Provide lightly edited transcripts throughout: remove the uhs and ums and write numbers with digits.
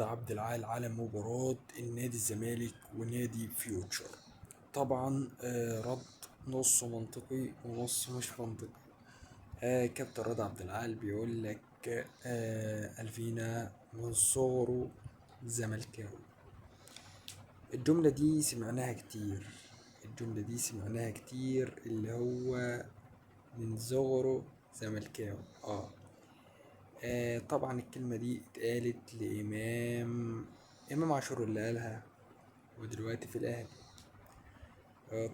عبد العال على مباراة النادي الزمالك ونادي فيوتشر. طبعا رد نص منطقي ونص مش منطقي. كابتن رضا عبد العال بيقول لك ألفينا من صغره زملكاوي. الجملة دي سمعناها كتير، الجملة دي سمعناها كتير، اللي هو من صغره زملكاوي. طبعا الكلمة دي اتقالت لإمام، إمام عاشور اللي قالها، ودلوقتي في الأهلي.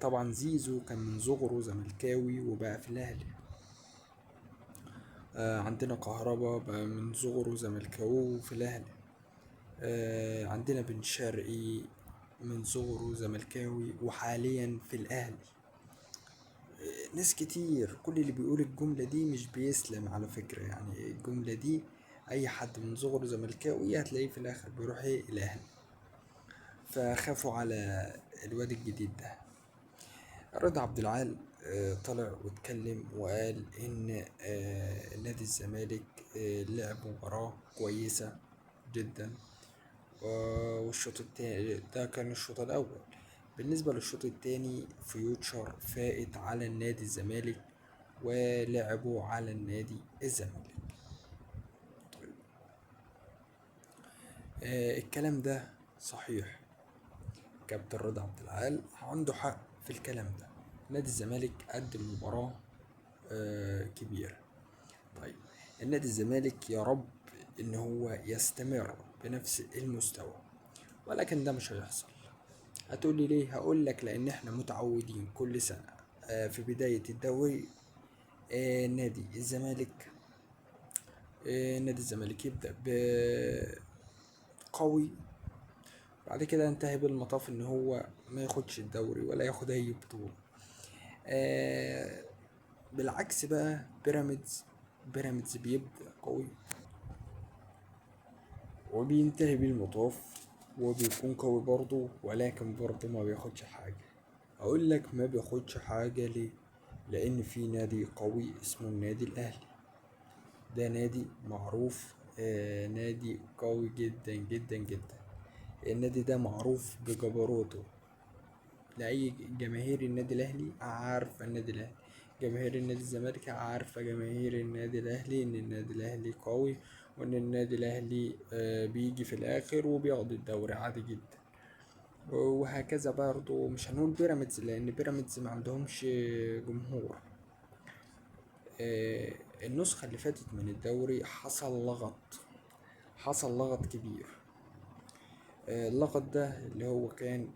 طبعا زيزو كان من صغره زملكاوي وبقى في الأهلي. عندنا كهربا بقى من صغره زملكاوي وفي الأهلي. عندنا بن شرقي من صغره زملكاوي وحاليا في الأهلي. ناس كتير كل اللي بيقول الجملة دي مش بيسلم على فكرة، الجملة دي أي حد من صغره زملكاوي هتلاقيه في الآخر بيروح إيه؟ الأهلي. فخافوا على الواد الجديد ده. رضا عبد العال طلع واتكلم وقال إن نادي الزمالك لعب مباراة كويسة جدا، والشوط التاني ده كان الشوط الأول. بالنسبة للشوط التاني فيوتشر فائت على النادي الزمالك ولعبوا على النادي الزمالك. الكلام ده صحيح، كابتن رضا عبد العال عنده حق في الكلام ده. نادي الزمالك قدم مباراة كبيرة. النادي الزمالك يا رب إن هو يستمر بنفس المستوى، ولكن ده مش هيحصل. هتقولي ليه؟ هقول لك لأن احنا متعودين كل سنة في بداية الدوري، نادي الزمالك يبدأ بقوي، بعد كده ينتهي بالمطاف إن هو ما ياخدش الدوري ولا ياخد أي بطولة. بالعكس بقى بيراميدز بيبدأ قوي وبينتهي بالمطاف وبيكون قوي برضه، ولكن برضه ما بياخدش حاجة. أقول لك ما بياخدش حاجة ليه؟ لأن في نادي قوي اسمه النادي الأهلي، ده نادي معروف، نادي قوي جدا جدا جدا. النادي ده معروف بجبروته، لأي جماهير النادي الأهلي عارفة النادي الأهلي، جماهير النادي الزمالك عارفة جماهير النادي الأهلي إن النادي الأهلي قوي، وإن النادي الأهلي، بيجي في الآخر وبياخد الدوري عادي جدا. وهكذا برضو مش هنقول بيراميدز لأن بيراميدز ما عندهمش جمهور. النسخة اللي فاتت من الدوري حصل لغط كبير. اللغط ده اللي هو كان،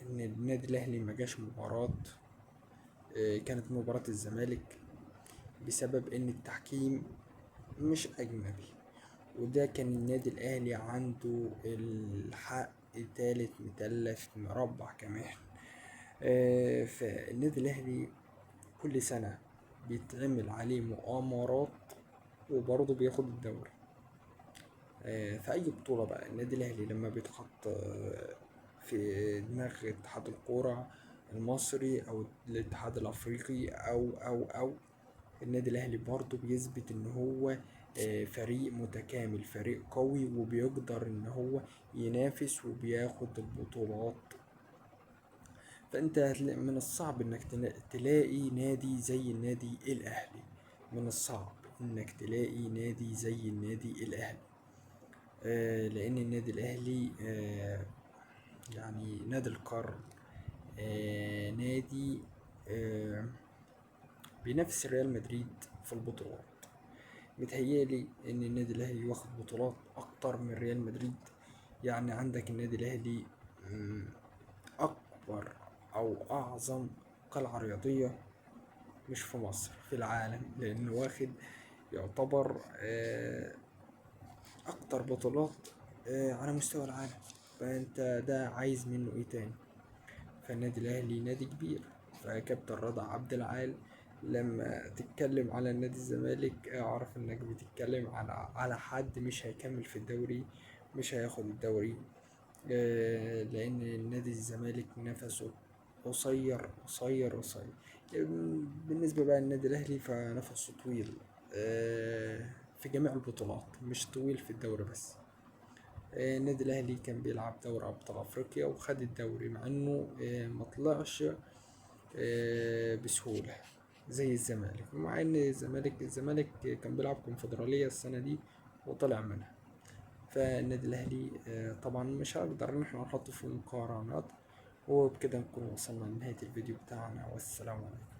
إن النادي الأهلي ما جاش مباراة، كانت مباراة الزمالك، بسبب إن التحكيم مش أجنبي، وده كان النادي الأهلي عنده الحق تالت متلت مربع كمان. فالنادي الأهلي كل سنة بيتعمل عليه مؤامرات وبرضه بياخد الدوري. في أي بطولة بقى النادي الأهلي لما بيتحط، في دماغ اتحاد الكورة المصري أو الاتحاد الأفريقي أو النادي الأهلي برضه بيثبت إن هو، فريق متكامل، فريق قوي، وبيقدر إن هو ينافس وبياخد البطولات. فأنت من الصعب إنك تلاقي نادي زي النادي الأهلي، من الصعب إنك تلاقي نادي زي النادي الأهلي، لأن النادي الأهلي، نادي القرن، نادي، بينافس ريال مدريد في البطولات. متهيألي إن النادي الأهلي واخد بطولات أكتر من ريال مدريد. عندك النادي الأهلي، أكبر أو أعظم قلعة رياضية مش في مصر، في العالم، لأنه واخد يعتبر، أكتر بطولات، على مستوى العالم. فأنت ده عايز منه إيه تاني؟ فالنادي الأهلي نادي كبير. فكابتن رضا عبد العال لما تتكلم على النادي الزمالك اعرف انك بتتكلم على حد مش هيكمل في الدوري، مش هياخد الدوري، لان النادي الزمالك نفسه قصير قصير قصير. بالنسبة بقى للنادي الأهلي فنفسه طويل، في جميع البطولات، مش طويل في الدوري بس. النادي الأهلي كان بيلعب دوري أبطال أفريقيا وخد الدوري، مع إنه ما طلعش بسهولة زي الزمالك، مع إن الزمالك كان بيلعب كونفدرالية السنة دي وطلع منها. فالنادي الأهلي طبعا مش هقدر إن احنا نحطه في مقارنات. وبكده نكون وصلنا لنهاية الفيديو بتاعنا، والسلام عليكم.